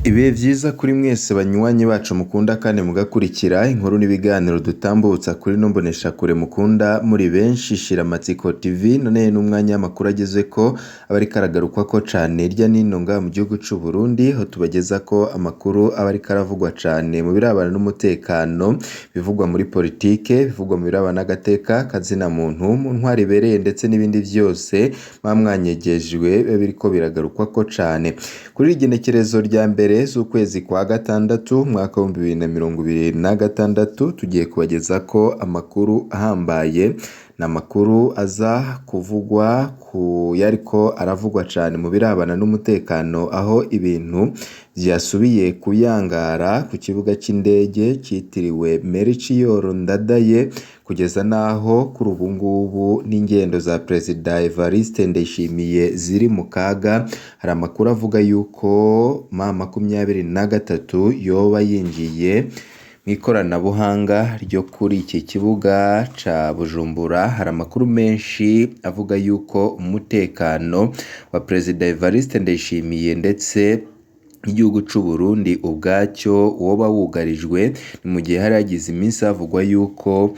Ibihe vyiza kuri mwese banywanyi bacu mukunda kandi mugakurikira inkuru n'ibiganiro dutambutsa kuri ino mboneshakure mukunda muri benshi Shiramatsiko TV. None n'umwanya w'amakuru agezweko aba ariko aragarukwako cane hirya n'ino ngaha mu gihugu c'u Burundi, aho tubagezako amakuru aba ariko aravugwa cane mu birabana n'umutekano, ibivugwa muri politike, ibivugwa mu birabana n'agateka kazina muntu, mu ntwaro ibereye ndetse n'ibindi vyose muba mwanyegejwe biba biriko biragarukwako cane. Kuri iri genekerezo rya mbere z'ukwezi kwa gatandatu umwaka w'2026, tugiye kubagezako amakuru ahambaye. Ni amakuru aza kuvugwa ku yariko aravugwa cane mu birabana n'umutekano, aho ibintu vyasubiye kuyangara ku kibuga c'indege citiriwe Melchior Ndadaye, kugeza naho kuri ubu ngubu n'ingendo za Perezida Evariste Ndayishimiye ziri mu kaga. Hari amakuru avuga yuko M23 yoba yinjiye mw'ikoranabuhanga ryo kuri iki kibuga ca Bujumbura. Hari amakuru menshi avuga yuko umutekano wa Perezida Evariste Ndayishimiye ndetse n'igihugu c'u Burundi ubwacyo woba wugarijwe. Ni mu gihe hari hagize iminsi havugwa yuko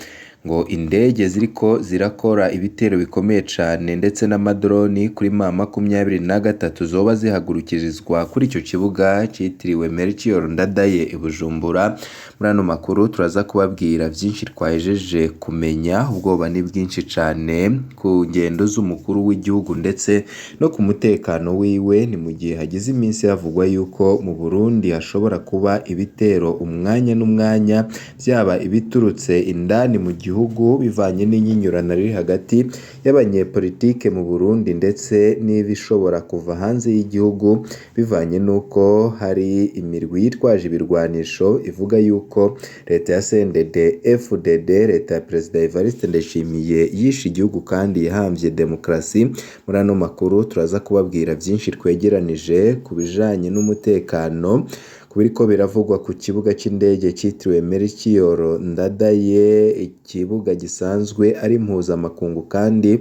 ngo indege ziriko zirakora ibitero bikomeye cane ndetse n'amadroni kuri M23 zoba zihagurukirizwa kuri ico kibuga citiriwe Melchior Ndadaye i Bujumbura. Muri ano makuru turaza kubabwira vyinshi twahejeje kumenya. Ubwoba ni bwinshi cane ku ngendo z'umukuru w'igihugu ndetse no ku mutekano wiwe. Ni mu gihe hagize iminsi havugwa yuko mu Burundi hashobora kuba ibitero umwanya n'umwanya, vyaba ibiturutse indani mu gihugu bivanye n'inyinyurana riri hagati y'abanyepolitike mu Burundi, ndetse n'ibishobora kuva hanze y'igihugu bivanye n'uko hari imirwi yitwaje ibirwanisho ivuga yuko leta ya CNDD FDD, leta ya Perezida Evariste Ndayishimiye, yishe igihugu kandi yahamvye demokarasi. Muri ano makuru turaza kubabwira vyinshi twegeranije ku bijanye n'umutekano, ku biriko biravugwa ku kibuga c'indege citiriwe Melchior Ndadaye, ikibuga gisanzwe ari mpuzamakungu kandi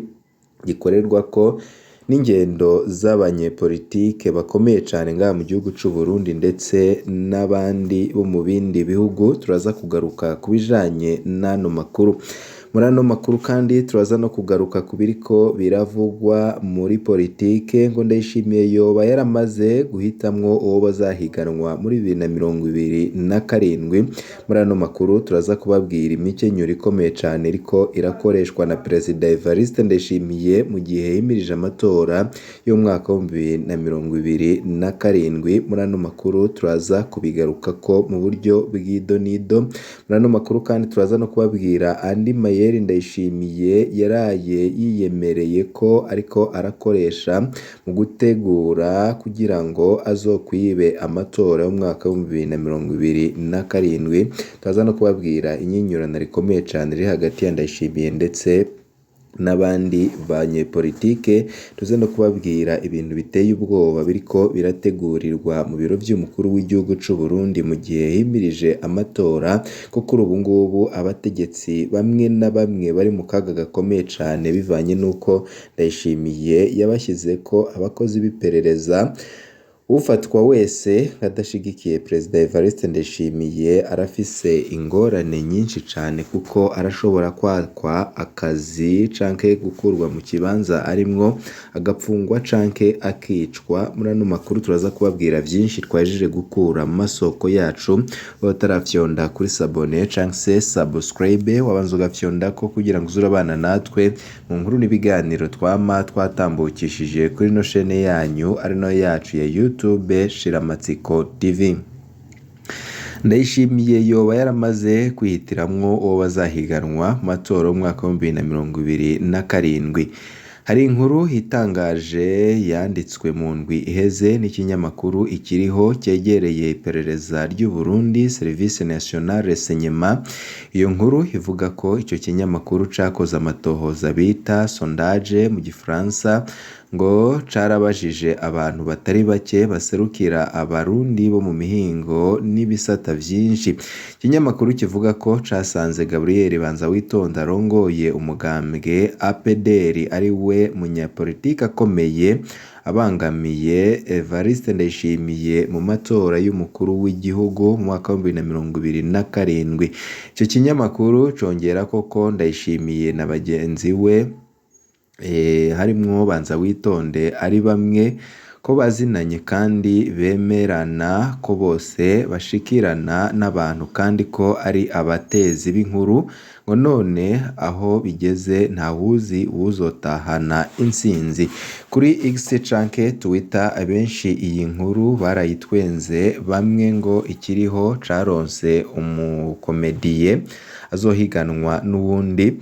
gikorerwako n'ingendo z'abanyepolitike bakomeye cane ngaha mu gihugu c'u Burundi ndetse n'abandi bo mu bindi bihugu. Turaza kugaruka ku bijanye n'ano makuru. Muri ano makuru kandi turaza no kugaruka ku biriko biravugwa muri politike, ngo Ndayishimiye yoba yaramaze guhitamwo uwo bazahiganwa muri 2027. Muri ano makuru turaza kubabwira imikenyero ikomeye cane iriko irakoreshwa na Perezida Evariste Ndayishimiye mu gihe yimirije amatora y'umwaka w'2027. Muri ano makuru turaza kubigarukako mu buryo bw'idonido. Muri ano makuru kandi turaza no kubabwira andi mayeri Ndayishimiye yaraye yiyemereye ko ariko arakoresha mu gutegura kugira ngo azokwibe amatora y'umwaka w'2027. Turaza no kubabwira inyinyurana rikomeye cane riri hagati ya Ndayishimiye ndetse n'abandi banyepolitike. Tuze no kubabwira ibintu biteye ubwoba biriko birategurirwa mu biro vy'umukuru w'igihugu c'u Burundi mu gihe himirije amatora, ko kuri ubu ngubu abategetsi bamwe na bamwe bari mu kaga gakomeye cane bivanye n'uko Ndayishimiye yabashyizeko abakozi b'iperereza. Ufatwa wese nk'adashigikiye Perezida Evariste Ndayishimiye arafise ingorane nyinshi cane, kuko arashobora kwakwa akazi canke gukurwa mu kibanza arimwo, agapfungwa canke akicwa. Muri ano makuru turaza kubabwira vyinshi twahejeje gukura mu masoko yacu. Utarafyonda kuri sabone canke se subscribe, wabanza ugafyondako kugira ngo uze urabana natwe mu nkuru n'ibiganiro twama twatambukishije kuri ino shene yanyu ari nayo yacu ya YouTube Shiramatsiko TV. Ndayishimiye yoba yaramaze kwihitiramwo uwo bazahiganwa mu matora y'umwaka w'2027. Hari inkuru itangaje yanditswe mu ndwi iheze n'ikinyamakuru Ikiriho cegereye iperereza ry'u Burundi, Service National Renseignement. Iyo nkuru ivuga ko ico kinyamakuru cakoze amatohoza bita sondage mu gifaransa, Ngo carabajije abantu batari bake baserukira abarundi bo mu mihingo n'ibisata vyinshi. Ikinyamakuru kivuga ko casanze Gabriel Banzawitonda arongoye umugambwe APDR ari we munyapolitike akomeye abangamiye Evariste Ndayishimiye mu matora y'umukuru w'igihugu mu mwaka wa 2027. Ico kinyamakuru congera koko Ndayishimiye na bagenzi we harimwo Banzawitonde ari bamwe ko bazinanye kandi bemerana ko bose bashikirana n'abantu kandi ko ari abatezi b'inkuru, ngo none aho bigeze ntawuzi uwuzotahana intsinzi. Kuri X canke Twitter abenshi iyi nkuru barayitwenze, bamwe ngo ikiriho caronse umukomediye azohiganwa n'uwundi.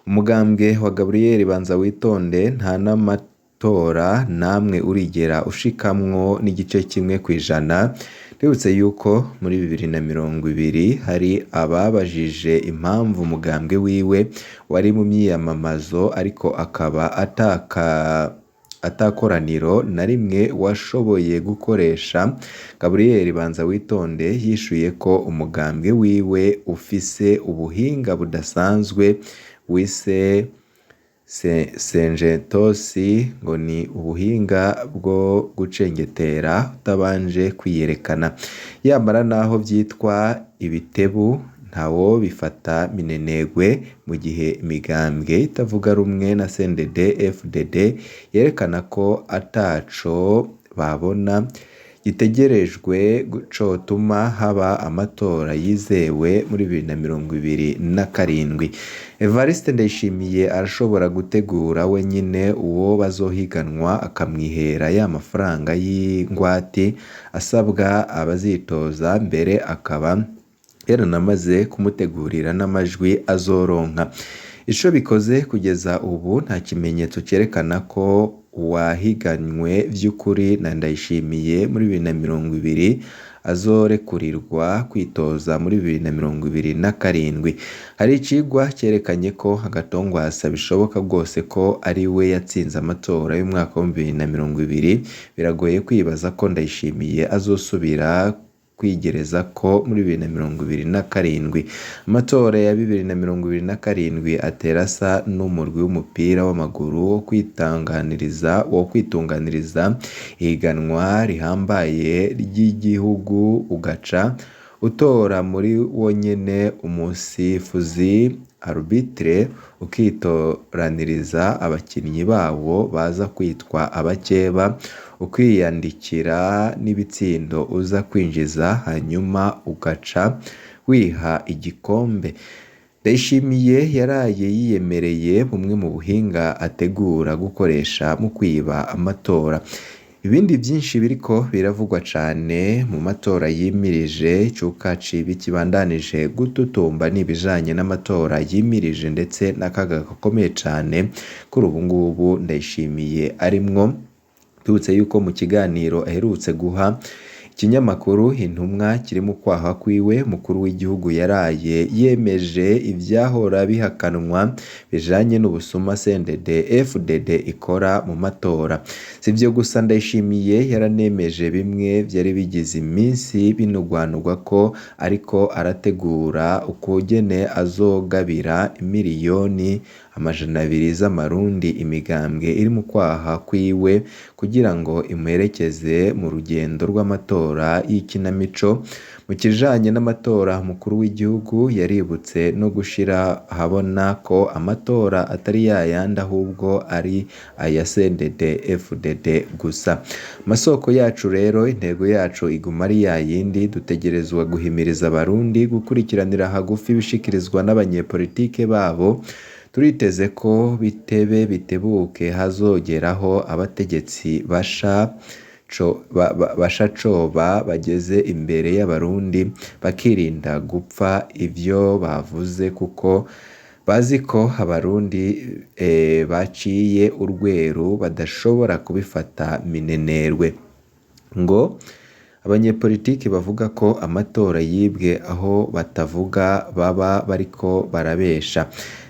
Umugambwe wa Gabriel Banzawitonde nta n'amatora namwe urigera ushikamwo n'igice kimwe kw'ijana. Twibutse yuko muri 2020 hari ababajije impamvu umugambwe wiwe wari mu myiyamamazo ariko akaba atakoraniro na rimwe washoboye gukoresha. Gabriel Banzawitonde yishuye ko umugambwe wiwe ufise ubuhinga budasanzwe wise Sengentosi, ngo ni ubuhinga bwo gucengetera utabanje kwiyerekana. Yamara naho vyitwa ibitebu ntawobifata minenegwe mu gihe imigambwe itavuga rumwe na CNDD FDD yerekana ko ataco babona gitegerejwe cotuma haba amatora yizewe muri 2027. Evariste Ndayishimiye arashobora gutegura wenyine uwo bazohiganwa akamwihera ya mafaranga y'ingwate asabwa abazitoza, mbere akaba yaranamaze kumutegurira n'amajwi azoronka. Ico bikoze kugeza ubu nta kimenyetso cerekana ko uwahiganywe vy'ukuri na Ndayishimiye muri 2020 azorekurirwa kwitoza muri 2027. Hari icigwa cerekanye ko Agatongwasa bishoboka rwose ko ari we yatsinze amatora y'umwaka wa 2020. Biragoye kwibaza ko Ndayishimiye azosubira kwigereza ko muri 2027. Amatora ya 2027 atera asa n'umurwi w'umupira w'amaguru wo kwitunganiriza ihiganwa rihambaye ry'igihugu, ugaca utora muri wonyene umusifuzi arbitre, ukitoraniriza abakinyi bawo baza kwitwa abakeba, ukwiyandikira n'ibitsindo uza kwinjiza, hanyuma ugaca wiha igikombe. Ndayishimiye yaraye yiyemereye bumwe mu buhinga ategura gukoresha mu kwiba amatora. Ibindi vyinshi biriko biravugwa cane mu matora yimirije, icuka cibi kibandanije gututumba n'ibijanye n'amatora yimirije ndetse n'akaga gakomeye cane kuri ubu ngubu Ndayishimiye arimwo. Twibutse yuko mu kiganiro aherutse guha ikinyamakuru Intumwa kiri mu kwaha kwiwe, umukuru w'igihugu yaraye yemeje ivyahora bihakanwa bijanye n'ubusuma CNDD FDD ikora mu matora. Sivyo gusa, Ndayishimiye yaranemeje bimwe vyari bigize iminsi binugwanugwa ko ariko arategura ukugene azogabira imiriyoni 200 z'amarundi imigambwe iri mu kwaha kwiwe kugira ngo imuherekeze mu rugendo rw'amatora y'ikinamico. Mu kijanye n'amatora, umukuru w'igihugu yaributse no gushira ahabona ko amatora atari yayandi ahubwo ari aya CNDD FDD gusa. Amasoko yacu rero, intego yacu iguma ari yayindi, dutegerezwa guhimiriza abarundi gukurikiranira hagufi ibishikirizwa n'abanyepolitike babo. Turiteze ko bitebe bitebuke hazogeraho abategetsi bashacoba bageze imbere y'abarundi bakirinda gupfa ivyo bavuze, kuko bazi ko abarundi baciye urweru badashobora kubifata minenerwe. Ngo abanyepolitiki bavuga ko amatora yibwe aho batavuga baba bariko barabesha.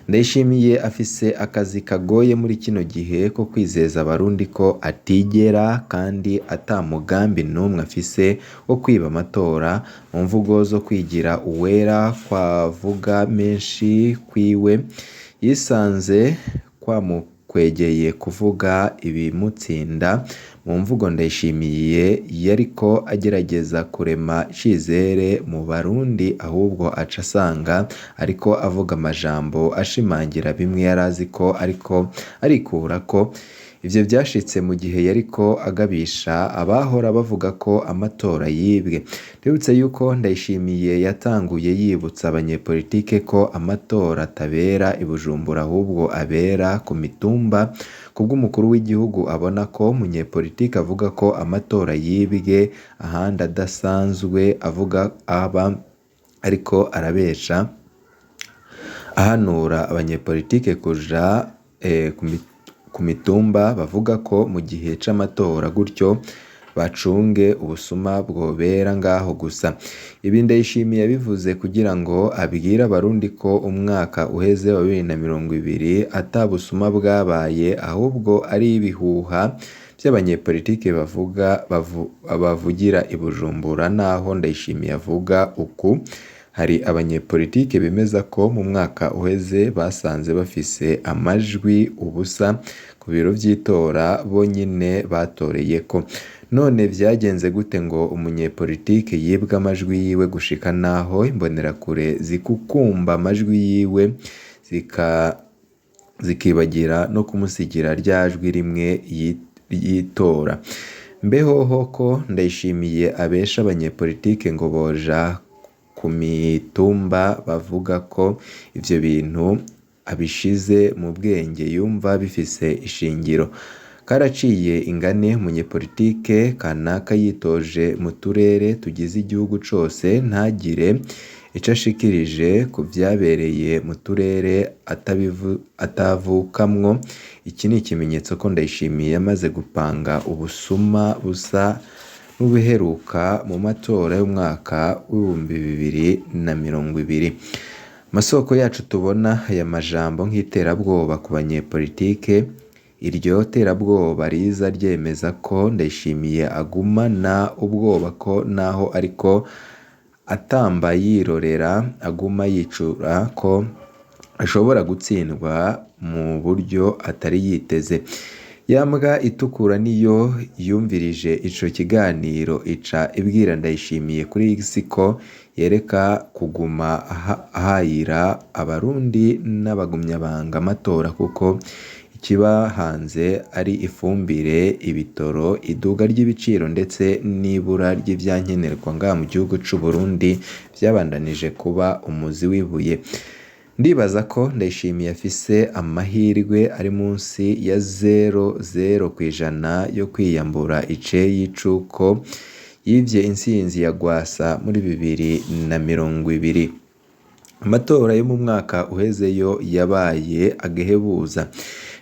Ndayishimiye afise akazi kagoye muri kino gihe ko kwizeza abarundi ko atigera kandi ata mugambi n'umwe afise wo kwiba amatora. Mu mvugo zo kwigira uwera kwavuga menshi kwiwe, yisanze kwamukwegeye kuvuga ibimutsinda. Mu mvugo Ndayishimiye yariko agerageza kurema icizere mu Barundi, ahubwo aca asanga ariko avuga amajambo ashimangira bimwe yarazi ko ariko arikurako. Ivyo vyashitse mu gihe yariko agabisha abahora bavuga ko amatora yibwe. Twibutse yuko Ndayishimiye yatanguye yibutsa abanyepolitike ko amatora atabera i Bujumbura ahubwo abera ku mitumba. Kubw'umukuru w'igihugu abona ko umunyepolitike avuga ko amatora yibwe ahandi adasanzwe avuga aba ariko arabesha, ahanura abanyepolitike kuja ku mitumba bavuga ko mu gihe c'amatora gutyo bacunge ubusuma bwobera ngaho gusa. Ibi Ndayishimiye yabivuze kugira ngo abwire abarundi ko umwaka uheze wa 2020 ata busuma bwabaye, ahubwo ari ibihuha vy'abanyepolitike bavuga bavugira i Bujumbura. Naho Ndayishimiye avuga uku, hari abanyepolitike bemeza ko mu mwaka uheze basanze bafise amajwi ubusa ku biro vy'itora bo nyene batoreyeko. None vyagenze gute ngo umunyepolitike yibwe amajwi yiwe gushika naho imbonerakure zikukumba amajwi yiwe zikibagira no kumusigira rya jwi rimwe y'itora? Mbehoho ko Ndayishimiye abesha abanyepolitike ngo boja ku mitumba bavuga ko ivyo bintu abishize mu bwenge yumva bifise ishingiro. Karaciye ingane umunyepolitike kanaka yitoje mu turere tugize igihugu cose ntagire ico ashikirije ku vyabereye mu turere atavukamwo. Iki ni ikimenyetso ko Ndayishimiye yamaze gupanga ubusuma busa n'ubuheruka mu matora y'umwaka w'2020. Amasoko yacu tubona aya majambo nk'iterabwoba ku banyepolitike. Iryo terabwoba riza ryemeza ko Ndayishimiye agumana ubwoba ko naho ariko atamba yirorera aguma yicura ko ashobora gutsindwa mu buryo atari yiteze. Ya mbwa itukura niyo yumvirije ico kiganiro ica ibwira Ndayishimiye kuri X ko yereka kuguma ahayira abarundi n'abagumyabanga amatora, kuko ikiba hanze ari ifumbire, ibitoro, iduga ry'ibiciro ndetse n'ibura ry'ivyankenerwa ngaha mu gihugu c'u Burundi vyabandanije kuba umuzi w'ibuye. Ndibaza ko Ndayishimiye afise amahirwe ari munsi ya 0.0% yo kwiyambura iceyi c'uko yivye intsinzi ya Rwasa muri 2020. Amatora yo mu mwaka uheze yo yabaye agahebuza.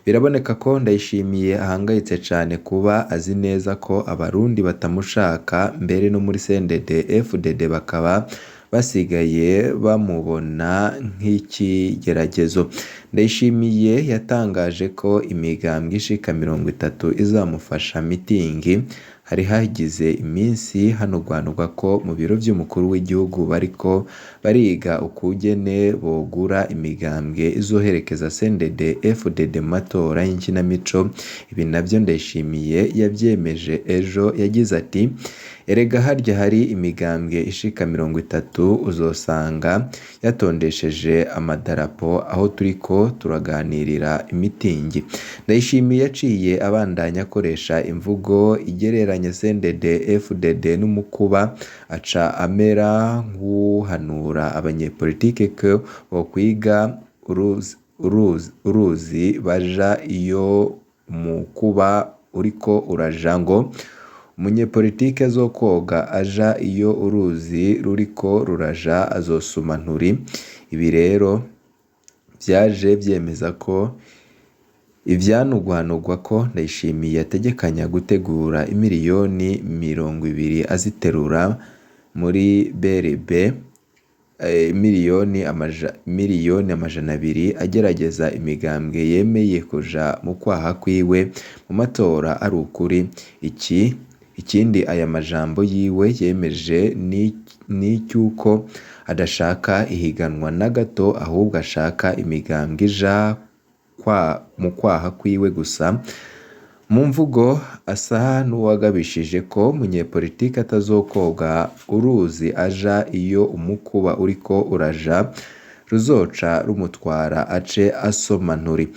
Biraboneka ko Ndayishimiye ahangayitse cane kuba azi neza ko abarundi batamushaka, mbere no muri CNDD FDD bakaba basigaye bamubona nk'ikigeragezo. Ndayishimiye yatangaje ko imigambwe ishika 30 izamufasha mitingi. Hari hagize iminsi hanugwanugwa ko mu biro vy'umukuru w'igihugu bariko bariga ukugene bogura imigambwe izoherekeza CNDD FDD mu matora y'inkinamico. Ibi navyo Ndayishimiye yavyemeje ejo, yagize ati: erega harya hari imigambwe ishika 30 uzosanga yatondesheje amadarapo aho turiko turaganirira imitingi. Ndayishimiye yaciye abandanya akoresha imvugo igereranya CNDD FDD n'umukuba, aca amera nk'uhanura abanyepolitike ko bokwiga uruzi baja iyo umukuba uriko uraja, ngo umunyepolitike azokwoga aja iyo uruzi ruriko ruraja azosuma nturi. Ibi rero vyaje vyemeza ko ivyanugwanugwa ko Ndayishimiye ategekanya gutegura imiriyoni 20 aziterura muri BRB 200 miliyoni agerageza imigambwe yemeye kuja mu kwaha kwiwe mu matora ari ukuri. Ikindi aya majambo yiwe yemeje ni icy'uko adashaka ihiganwa na gato, ahubwo ashaka imigambwe ija mu kwaha kwiwe gusa. Mu mvugo asa n'uwagabishije ko umunyepolitike atazokwoga uruzi aja iyo umukuba uriko uraja ruzoca rumutwara ace asoma nturi.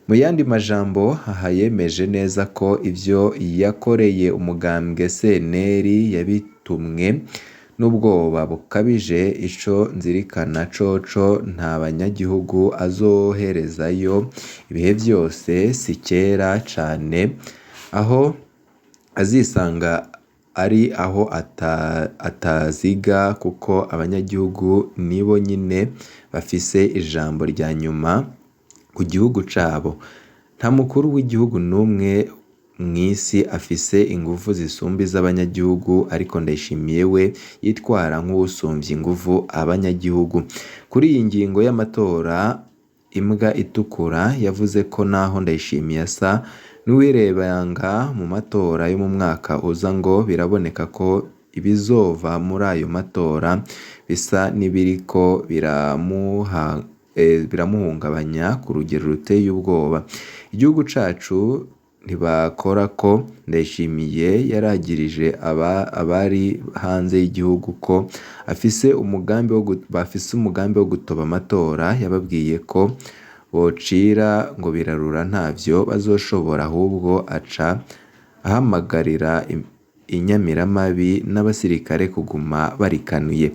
Mu yandi majambo, aha yemeje neza ko ivyo yakoreye umugambwe CNL yabitumwe n'ubwoba bukabije. Ico nzirikana coco, nta banyagihugu azoherezayo ibihe vyose, si kera cane aho azisanga ari aho ataziga, kuko abanyagihugu nibo nyine bafise ijambo rya nyuma ku gihugu cabo. Nta mukuru w'igihugu n'umwe mw'isi afise inguvu zisumba iz'abanyagihugu, ariko Ndayishimiye we yitwara nk'uwusumvye inguvu abanyagihugu. Kuri iyi ngingo y'amatora, Imbwa Itukura yavuze ko naho Ndayishimiye asa n'uwirebanga mu matora yo mu mwaka uza, ngo biraboneka ko ibizova muri ayo matora bisa n'ibiriko biramuhungabanya ku rugero ruteye ubwoba. Igihugu cacu ntibakora ko Ndayishimiye yaragirije abari hanze y'igihugu ko afise umugambi wo bafise umugambi wo gutoba amatora. Yababwiye ko bocira ngo birarura, ntavyo bazoshobora, ahubwo aca ahamagarira inyamiramabi n'abasirikare kuguma barikanuye.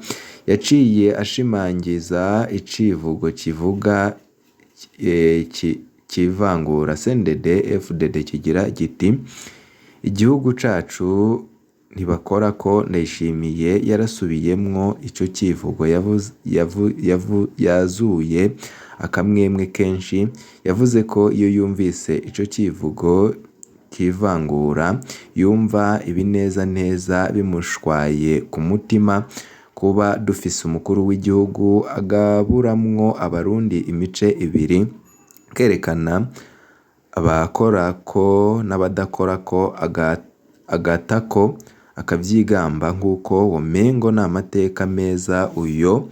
Yaciye ashimangiza icivugo kivuga kivangura CNDD FDD kigira giti: "Igihugu cacu ntibakora ko." Ndayishimiye yarasubiyemwo ico civugo yazuye akamwemwe kenshi. Yavuze ko iyo yumvise ico civugo kivangura yumva ibinezaneza bimushwaye ku mutima. Kuba dufise umukuru w'igihugu agaburamwo Abarundi imice ibiri, kerekana abakorako n'abadakorako, agatako akavyigamba nk'uko womengo n'amateka meza, uyo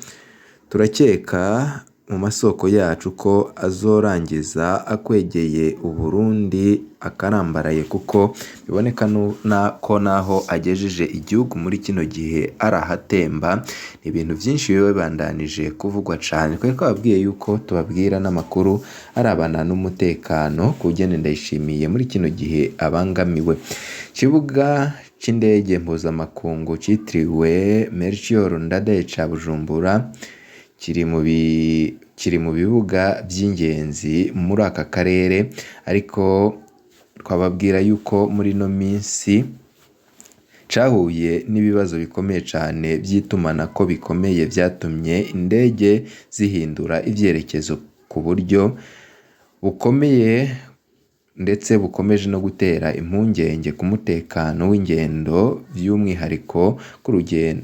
turakeka mu masoko yacu ko azorangiza akwegeye Uburundi akarambaraye, kuko biboneka ko naho agejeje igihugu muri kino gihe arahatemba. Ni ibintu vyinshi biba bibandanije kuvugwa cane. Twari twababwiye yuko tubabwira n'amakuru arabana n'umutekano kugene Ndayishimiye muri kino gihe abangamiwe. Ikibuga c'indege mpuzamakungu citiriwe Melchior Ndadaye ca Bujumbura kiri mu bibuga vy'ingenzi muri aka karere, ariko twababwira yuko muri ino minsi cahuye n'ibibazo bikomeye cane vy'itumanako bikomeye, vyatumye indege zihindura ivyerekezo ku buryo bukomeye, ndetse bukomeje no gutera impungenge ku mutekano w'ingendo, vy'umwihariko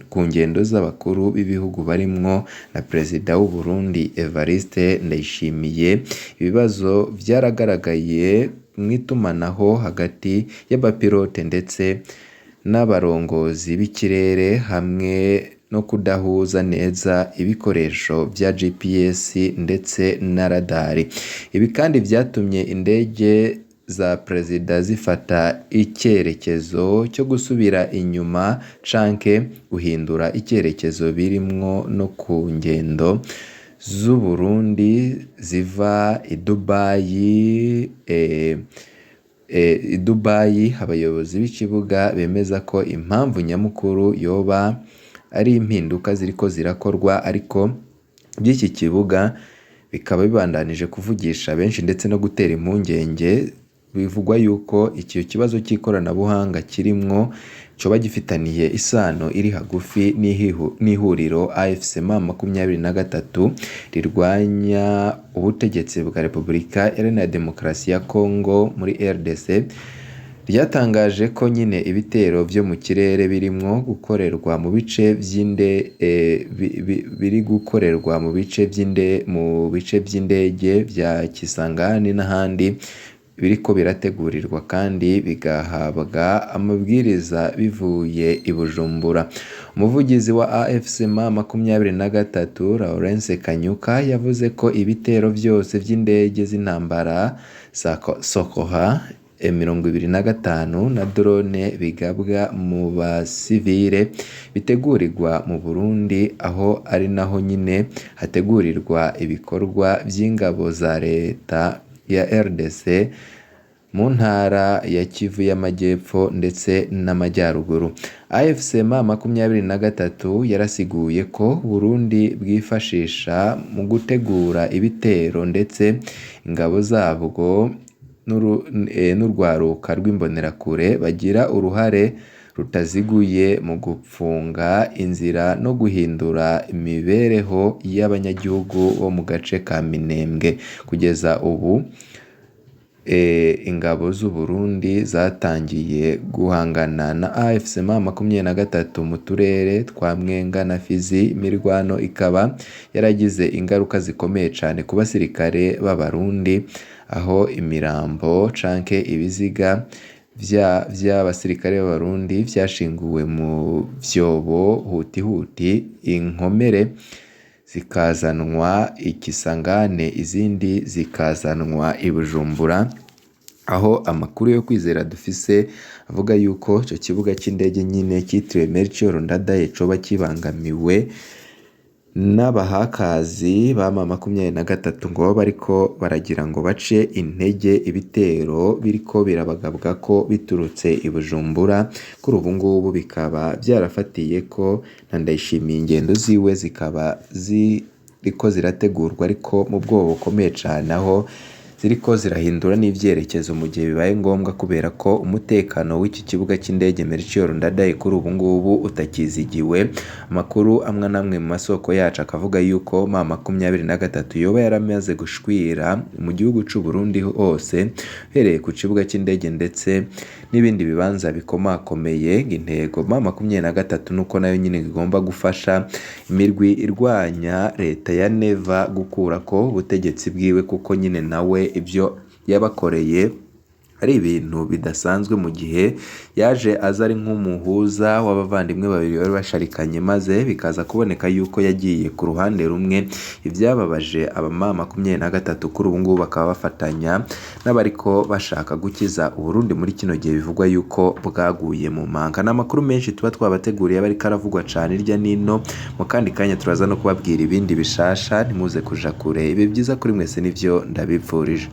ku ngendo z'abakuru b'ibihugu barimwo na Perezida w'u Burundi Evariste Ndayishimiye. Ibibazo vyaragaragaye mw'itumanaho hagati y'abapilote ndetse n'abarongozi b'ikirere, hamwe no kudahuza neza ibikoresho vya GPS ndetse na radari. Ibi kandi vyatumye indege za perezida zifata icyerekezo cyo gusubira inyuma canke guhindura icyerekezo, birimwo no ku ngendo z'u Burundi ziva i Dubai. I Dubai, abayobozi b'ikibuga bemeza ko impamvu nyamukuru yoba ari impinduka ziriko zirakorwa, ariko by'iki kibuga bikaba bibandanije kuvugisha benshi ndetse no gutera impungenge. Bivugwa yuko icyo kibazo cy'ikoranabuhanga kirimwo coba gifitaniye isano iri hagufi n'ihuriro AFC M23 rirwanya ubutegetsi bwa Repubulika Iharanira Demokarasi ya Congo muri RDC. ryatangaje ko nyine ibitero vyo mu kirere birimwo gukorerwa mu bice vy'inde biri gukorerwa mu bice vy'inde mu bice vy'indege vya Kisangani n'ahandi biriko birategurirwa kandi bigahabwa amabwiriza bivuye i Bujumbura. Umuvugizi wa AFC M23 Lawrence Kanyuka yavuze ko ibitero vyose vy'indege z'intambara za Sokoha M25 na drone bigabwa mu basivile bitegurirwa mu Burundi, aho ari naho nyine hategurirwa ibikorwa vy'ingabo za leta ya RDC mu ntara ya Kivu y'Amajyepfo ndetse n'Amajyaruguru. AFC M23 yarasiguye ko Burundi bwifashisha mu gutegura ibitero ndetse ingabo zabwo n'urwaruka rw'imbonerakure bagira uruhare rutaziguye mu gupfunga inzira no guhindura imibereho y'abanyagihugu bo mu gace ka Minembwe. Kugeza ubu ingabo z'u Burundi zatangiye guhangana na AFC M23 mu turere twa Mwenga na Fizi. Imirwano ikaba yaragize ingaruka zikomeye cane ku basirikare b'Abarundi, aho imirambo canke ibiziga vy'abasirikare b'Abarundi vyashinguwe mu vyobo hutihuti, inkomere zikazanwa i Kisangani, izindi zikazanwa i Bujumbura, aho amakuru yo kwizera dufise avuga yuko ico kibuga c'indege nyine citiriwe Melchior Ndadaye coba kibangamiwe n'abahakazi ba M23 ngo baba bariko baragira ngo bace intege ibitero biriko birabagabwa ko biturutse i Bujumbura. Kuri ubu ngubu bikaba vyarafatiye ko na Ndayishimiye ingendo ziwe zikaba ziriko zirategurwa, ariko mu bwoba bukomeye cane, aho ziriko zirahindura n'ivyerekezo mu gihe bibaye ngombwa, kubera ko umutekano w'iki kibuga c'indege Melchior Ndadaye kuri ubu ngubu utakizigiwe. Amakuru amwe n'amwe mu masoko yacu akavuga yuko M23 yoba yaramaze gushwira mu gihugu c'u Burundi hose, uhereye ku kibuga c'indege ndetse n'ibindi bibanza bikomakomeye. Intego M23 nuko nayo nyine igomba gufasha imirwi irwanya leta ya Neva gukurako ubutegetsi bwiwe, kuko nyine nawe ibyo yabakoreye ari ibintu bidasanzwe, mu gihe yaje aza ari nk'umuhuza w'abavandimwe babiri bari basharikanye, maze bikaza kuboneka yuko yagiye ku ruhande rumwe, ibyababaje aba M23 kuri ubu ngubu bakaba bafatanya n'abariko bashaka gukiza Uburundi muri kino gihe bivugwa yuko bwaguye mu manga. N'amakuru menshi tuba twabateguriye aba ariko aravugwa cane hirya nino, mu kandi kanya turaza no kubabwira ibindi bishasha, ntimuze kuja kure. Ibihe vyiza kuri mwese nivyo ndabipfurije.